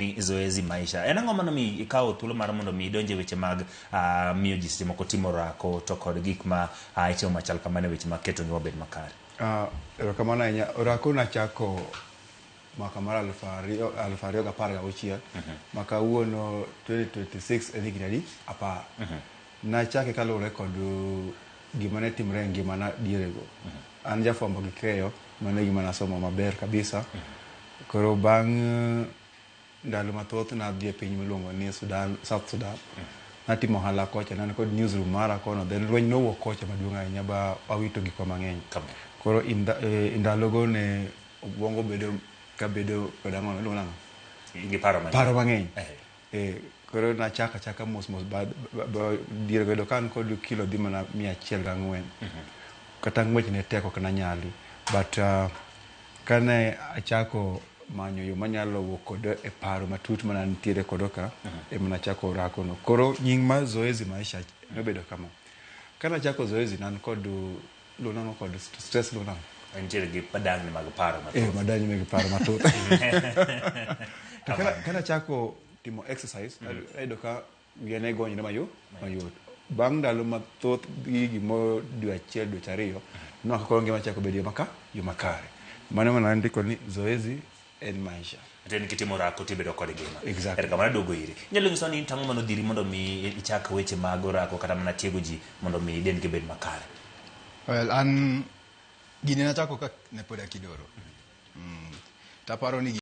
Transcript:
Ni Zoezi Maisha. En ang'o mano mi ikawo thuolo mar mondo mi idonje weche mag miyo ji seche moko timo orako to kod gik ma itimo machal kamano e weche mag keto ngima obed makare? Erokamano ahinya. Orako nachako mwaka mar 2016 ma kawuono 2026 en higni adi? 10. Nachake kaluwore kod gima ne timre e ngimana dierego. An jafwambo gi keyo, mano e gima nasomo maber kabisa. Koro bang' ndalo mathoth nadhi e piny miluongo ni Sudan, South Sudan. Natimo ohala kocha, ne an kod newsroom mara kono, then lweny nowuok kocha maduong' ahinya ba wawito gikwa mang'eny. Koro in e ndalogo ne obwongo bedo kabedo kod ang'o, iluongo nang'o? Gi paro mang'eny. Paro mang'eny. Eh, koro nachako achaka mos mos ba, ba, ba, diere bedo ka an kod kilo dhi mana 104. Kata ng'wech ne tek ok nanyali. But kane achako manyo yo manyalo wuok kodo e paro matut mana nitiere kodo ka, ema nachako orako no. Koro nying mar Zoezi Maisha nobedo kama. Kane achako Zoezi ne an kod luongo nang'o kod stress luongo nang'o? Nitiere gi madangni mag paro mathoth. Eh, madangni mag paro mathoth. To kana achako timo exercise, ayudo ka wiya ne gonyore mayot. Bang' ndalo mathoth gi gimoro dwe achiel dweche ariyo, nwang'o ka koro ngima chako bedo yo makare. Mano ema nandiko ni Zoezi en maisha. Tiende ni kitimo orako tibedo kod ngima. Exactly. Erokamano aduogo iri. Inyalo nyisowa ni tang'o mane odhiri mondo mi ichak weche mag orako kata mana tiego ji mondo mi dendgi obed makare? Well, an gini nachako ka ne pod akidoro. Taparo ni